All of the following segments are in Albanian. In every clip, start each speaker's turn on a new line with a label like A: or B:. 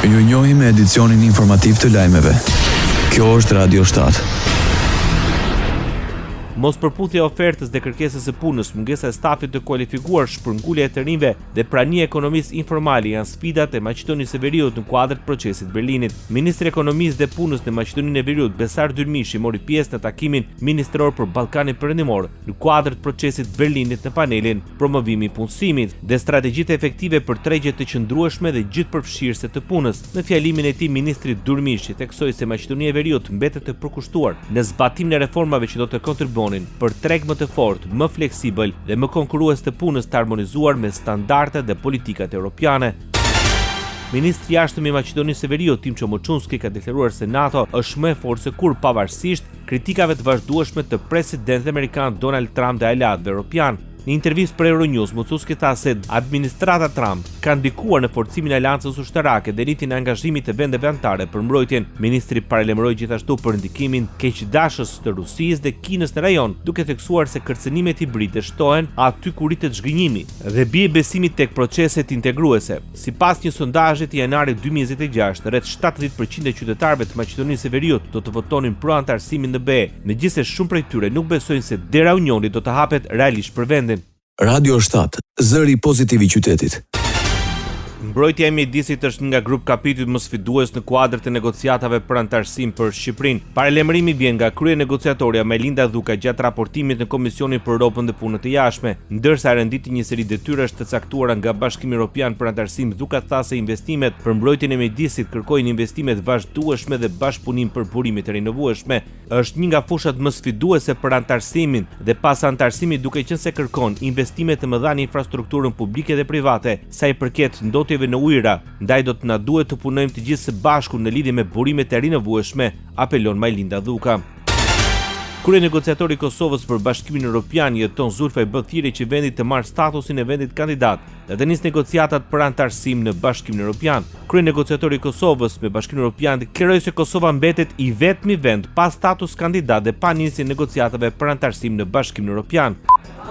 A: Ju njohim me edicionin informativ të lajmeve. Kjo është Radio 7.
B: Mospërputhja e ofertës dhe kërkesës së punës, mungesa e stafit të kualifikuar, shpërngulja e të rinjve dhe prania e ekonomisë informale janë sfidat e Maqedonisë së Veriut në kuadër të procesit të Berlinit. Ministri i Ekonomisë dhe Punës në Maqedoninë e Veriut, Besar Dyrmishi, mori pjesë në takimin ministror për Ballkanin Perëndimor në kuadër të procesit të Berlinit në panelin promovimi i punësimit dhe strategjitë efektive për tregje të qëndrueshme dhe gjithëpërfshirëse të punës. Në fjalimin e tij, ministri Durmishi theksoi se Maqedonia e Veriut mbetet e përkushtuar në zbatimin e reformave që do të kontribuonin për treg më të fortë, më fleksibël dhe më konkurrues të punës të harmonizuar me standardet dhe politikat europiane. Ministri i Jashtëm i Maqedonisë së Veriut, Timço Mucunski, ka deklaruar se NATO është më e fortë se kurrë pavarësisht kritikave të vazhdueshme të presidentit amerikan Donald Trump dhe aleatëve europianë. Në intervistë për Euronews, Mucunski tha se administrata Trump ka ndikuar në forcimin e aleancës ushtarake dhe rritjen e angazhimit të vendeve anëtare për mbrojtjen. Ministri paralajmëroi gjithashtu për ndikimin keqdashës të Rusisë dhe Kinës në rajon, duke theksuar se kërcënimet hibride shtohen aty ku rritet zhgënjimi dhe bie besimi tek proceset integruese. Sipas një sondazhi të janarit 2026, rreth 70% e qytetarëve të Maqedonisë së Veriut do të votonin pro anëtarësimit në BE, megjithëse shumë prej tyre nuk besojnë se dera e Unionit do të hapet realisht për vendin.
A: Radio 7, zëri pozitiv i qytetit.
B: Mbrojtja e mjedisit është një nga grup kapitujt më sfidues në kuadër të negociatave për anëtarësim për Shqipërinë. Paralajmërimi vjen nga kryenegociatorja Majlinda Dhuka gjatë raportimit në Komisionin për Europën dhe Punët e Jashtme. Ndërsa renditi një seri detyrash të caktuara nga Bashkimi Europian për anëtarësim, Dhuka tha se investimet për mbrojtjen e mjedisit kërkojnë investime të vazhdueshme dhe bashkëpunim për burimet e rinovueshme. Është një nga fushat më sfiduese për anëtarësimin dhe pas anëtarësimit duke qenë se kërkon investime të mëdha në infrastrukturën publike dhe private sa i përket ndotjeve në ujëra, ndaj do të na duhet të punojmë të gjithë së bashku në lidhje me burimet e rinovueshme, apelon Majlinda Dhuka. Kryenegociatori i Kosovës për Bashkimin Europian, Jeton Zulfaj bën thirrje që vendi të marrë statusin e vendit kandidat dhe të nisë negociatat për anëtarësim në Bashkimin Europian. Kryenegociatori i Kosovës me Bashkimin Europian deklaroi se Kosova mbetet i vetmi vend pa status kandidat dhe pa nisjen e negociatave për anëtarësim në Bashkimin Europian.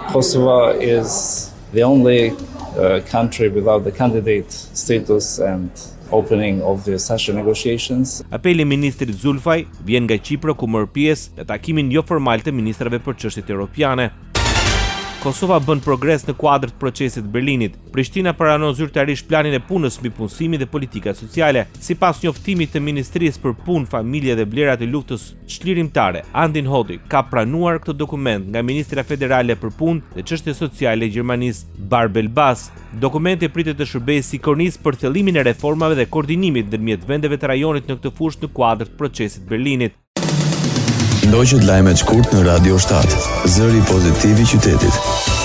C: Kosovo is the only uh, country without the candidate status and opening of the accession negotiations.
B: Apeli i ministrit Zulfaj vjen nga Qipro ku mori pjesë në takimin joformal të ministrave për çështjet europiane. Kosova bën progres në kuadër të procesit të Berlinit. Prishtina pranon zyrtarisht planin e punës mbi punësimin dhe politikat sociale. Sipas njoftimit të Ministrisë për Punë, Familje dhe Vlerat e Luftës Çlirimtare, Andin Hoti ka pranuar këtë dokument nga Ministrja Federale për Punë dhe Çështje Sociale e Gjermanisë, Barbel Bas. Dokumenti pritet të shërbejë si kornizë për thellimin e reformave dhe koordinimit ndërmjet vendeve të rajonit në këtë fushë në kuadër të procesit të Berlinit.
A: Ndoqët lajmet shkurt në Radio 7, zëri pozitiv i qytetit.